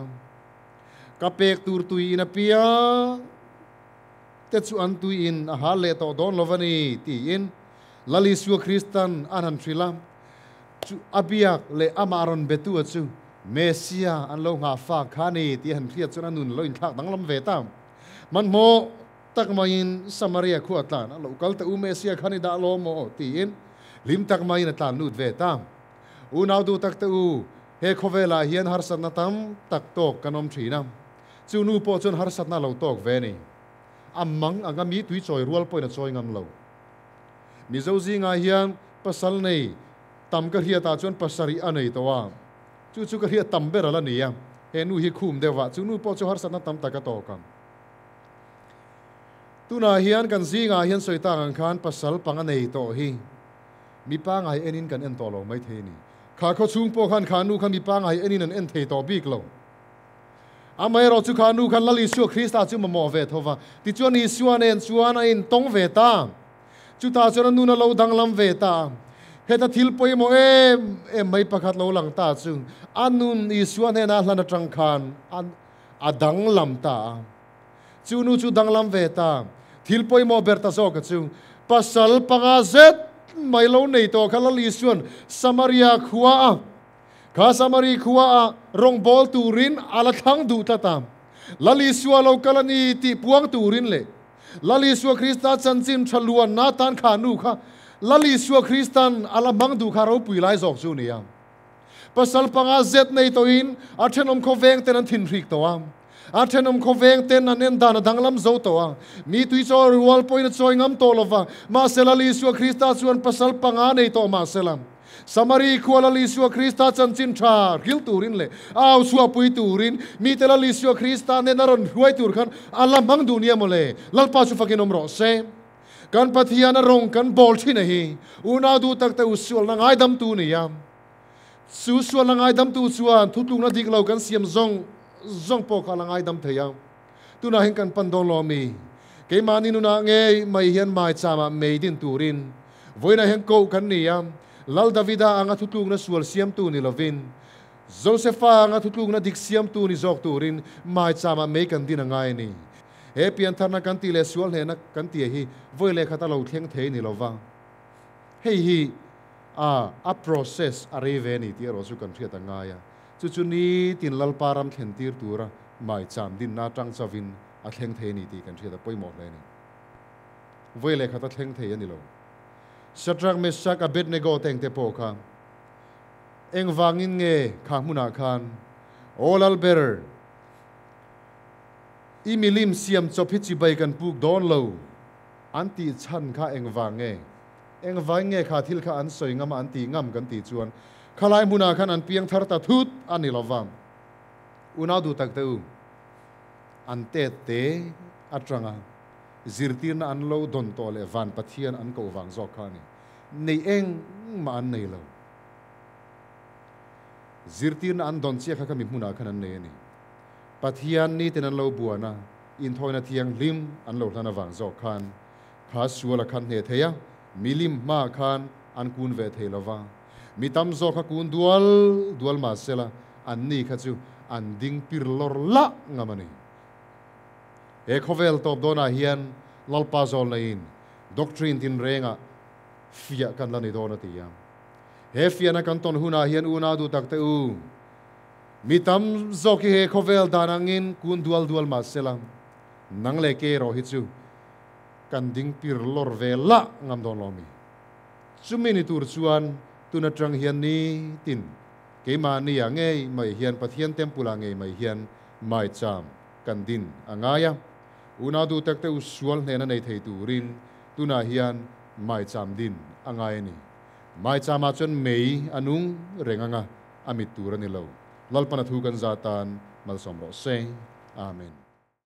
Ka pek tur tui in a piang te chu an tui in a hal leh tawh dawn lo va ni, tiin Lal Isua Kristan an han hrilh a. Chu a biak leh amah rawn betu a chu Messia an lo nghah fak kha a ni tih a han hriat chuan a nun lo inthlak danglam ve ta. Hmanhmawh tak maiin Samaria khu a tlan a, lo kal ta u Messia khan i dah lo maw? tiin hlim tak maiin a tlan lut ve ta. Unau duh tak te u, he khawvelah hian harsatna tam tak tawk kan awm thin a, chu nu pawh chuan harsatna a lo tawk ve a ni. A mang anga mi tui chawi rual pawhin a chawi ngam lo. Mizo zingah hian pasal nei tam ka hriatah chuan pasarih a nei tawh a, chu chu ka hriat tam ber a la ni a, he nu hi khum deuh a, chu nu pawh chu harsatna tam tak a tawk ang. Tunah hian kan zingah hian sawi tak ang khan pasal panga nei tawh hi mi pangai enin kan en tawh lo mai thei a ni. Kha khaw chhung pawh khan kha nu kha mi pangai enin an en thei tawh bik lo. Amaherawh chu kha nu khan Lal Isua Krista chu mamawh ve tho va, tichuan Isua nen chuan a intawng ve ta. Chutah chuan a nun a lo danglam ve ta. Heta thil pawimawh em em mai pakhat lo lang ta chu a nun Isua hnena hlan atang khan a danglam ta a. Chu nu chu danglam ve ta. Thil pawimawh ber ta zawk a chu pasal panga zet mai lo nei tawh kha Lal Isua'n Samaria khua a Kha Samari khua ah rawngbâwl tûrin a la thlang duh tlat a. Lal Isua lo kal a ni tih puang tûrin leh Lal Isua Krista chanchin ṭha luanna atan kha nu kha Lal Isua Krista'n a la hmang duh kha ropui lai zawk chu nia. Pasal panga zet nei tawhin a ṭhenawm khawveng ten an thinhrik tawh a. A ṭhenawm khawveng ten an en dan a danglam zo tawh a. Mi tui chaw rual pawhin a chawi ngam tawh lo va. Mahse Lal Isua Krista chuan pasal panga nei tawh mahsela, Samari khua Lal Isua Krista chanchin ṭha hril turin leh a au chhuahpui turin mite Lal Isua Krista nen a rawn hruai tur khan a la hmang duh nia mawle. Lalpa chu fakin awm rawh se. Kan Pathian a rawng kan bawl ṭhin a hi. Unau duh tak te u sualna ngaidamtu nia. Chu sualna ngaidamtu chuan thutlukna dik lo kan siam zawng zawng pawh kha a la ngaidam thei a. Tunah hian kan pan dawn lo ami? Keimahni nunah ngei mai hian maicham ah mei din turin vawiinah hian koh kan ni a. Lal Davida anga thutlukna sual siamtu ni lovin, Josefa anga thutlukna dik siamtu ni zawk turin maicham ah mei kan din a ngai a ni. He piantharna kan tih leh sual hnehna kan tih hi vawi leh khat a lo thleng thei ni lova. Hei hi a a process a rei ve a ni tih erawh chu kan hriat a ngai a. Chu chu nitin Lalpa ram thlen tir tura maicham dinna atang chauvin a thleng thei a ni tih kan hriat a pawimawh hle a ni. Vawi leh khat a thleng thei a ni lo. Shadrach, Meshach, Abednego te engte pawh kha engvangin nge kha hmunah khan Aw Lalber, i milim siam chawp hi chibai kan puk dawn lo an tih chhan kha engvang nge? Engvai nge kha thil kha an sawi ngam a an tih ngam kan tih chuan khalai hmunah khan an piang thar ta thut a ni lova. Unau duh tak te u, an tet te atanga zirtirna an lo dawn tawh leh van Pathian an koh vang zawk kha a ni. Nei engmah an nei lo. Zirtirna an dawn chiah kha kha mi hmunah khan an nei a ni. Pathian niten an lo buan a, inthawina thianghlim an lo hlan avang zawk khan Kha sual a khan hneh thei a, milim hmaah khan an kun ve thei lo va. Mi tam zawk kha kun dual dual mah sela, anni kha chu an ding pir lawr lah ngam a ni. He khawvel tawp dawnah hian Lalpa zawl neiin doctrine tinrengah fiah kan la ni dawn a ti a. He fiahna kan tawn hunah hian unau duh takte u, mi tam zawk hi he khawvel dan angin kun dual dual mah sela, nang leh kei erawh hi chu Kan ding pir lawr ve lah ngam dawn lo mi. Chumi ni tur chuan tun atang hian nitin keimahni ah ngei mai hian Pathian temple ah ngei mai hian maicham kan din a ngai a. Unau duh tak te u sual hnena nei thei turin tunah hian maicham din a ngai a ni. Maicham ah chuan mei a nung reng anga a mit tur a ni lo. Lalpan a thu kan za tan malsawm rawh se. Amen.